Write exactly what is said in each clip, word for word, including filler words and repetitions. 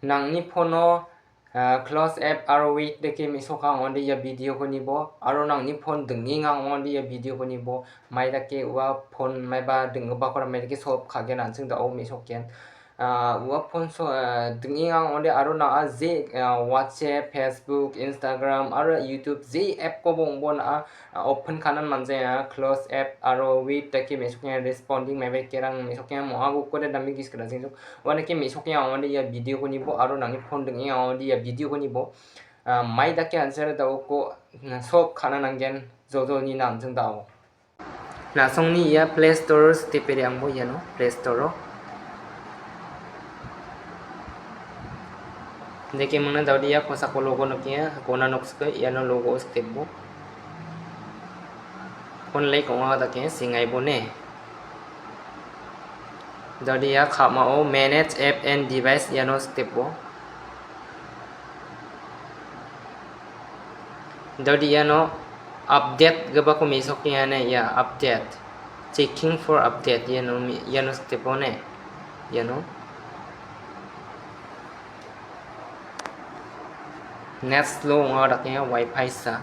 Nangni phono, ah, close app aro wait dake me·soka ong·ode ia video-ko nibo, aro nangni phone ding·enga ong·ode ia video-ko nibo, mai dake ua phone maiba ding·gipakora mai dake solve ka·gen an·ching da·o me·sokgen. Ah, ua phone so-, ah, ding·enga ong·ode aro na·a je, ah, WhatsApp, Facebook, Instagram aro YouTube je app-koba ong·bo na·a, ah, open ka·na man·jaia, close app aro wait dake me·sokgen, responding maiba kerang me·sokgen, mo·a gukode dame gis kra jing jok. Uanike me·sokgen ong·ode ia video-ko nibo aro nangni phone ding·enga ong·ode ia video-ko nibo, ah, mai dake answer da·oko, mm, solve ka·na nanggen jojolni na an·ching da·o. Na·songni ia Play Store-o sitepe re·angbo iano Play Store-o. Deke mingna da·ode ia kosako logo nokenga, gona noksike iano logo-o sitebo. Phone lek ong·a dake sengaibo ne. Da·ode ia ka·mao Manage App and Device iano sitebo. Da·ode iano update gipako me·sokenga ne, ia update. Checking for update iano me-, iano sitebo ne. Iano. Net slow ong·a dakenga, wifi sa.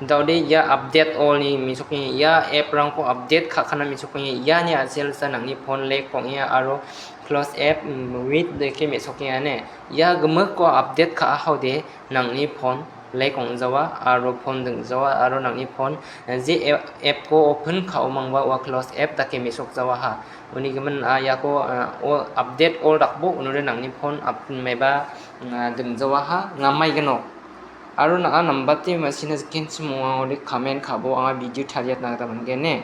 Da·ode ia update all-ni me·sokenga, ia app-rangko update ka·kana me·sokenga, iani a·selsa nangni phone lek ong·enga aro close app, mm, wait dake me·sokenga ne. Ia gimikko update ka·ahode nangni phone lek ong·jawa aro phone ding·jawa aro nangni phone, eh, je app-, app-ko open ka·omangba ua close app dake me·sokjawaha. Uni gimin, ah, iako, ah, o update all dakbo unode nangni phone up meba, ah, ding·jawaha, ngamai gnok. Aro na·a nambate ma·sina sikenchim ong·a ode comment ka·bo anga video tariatna gita man·gen ne.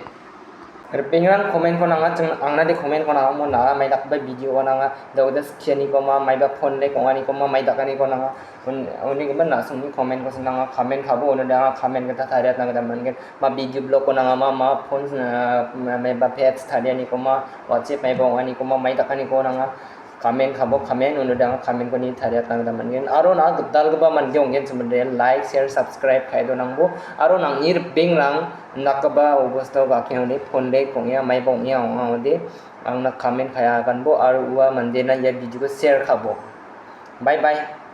Ripengrang comment-ko nanga, ching-, angnade comment-ko nanga, mo na·a mai dakgipa video-o nanga, da·oda skianikoma, maiba phone lek ong·anikoma, mai dakaniko nanga, un-, uni gimin na·songni comment-ko nanga, comment ka·bo unode anga comment gita tariatna gita man·gen. Ma video blog-ko nanga ma, ma phone, ah, ma-, maiba page tarianikoma, WhatsApp maiba ong·anikoma, mai dakaniko nanga. Comment ka·bo comment, unode anga comment-ko ni tariatna gita man·gen. Aro na·a gitalgipa mande ong·gen chimode like, share, subscribe ka·e donangbo. Aro nangni ripengrang dakgipa obostao gakenga ode phone lek ong·enga, maiba ong·enga ong·a ode angna comment ka·e aganbo. Aro ua mandena ia video-ko share ka·bo. Bye bye.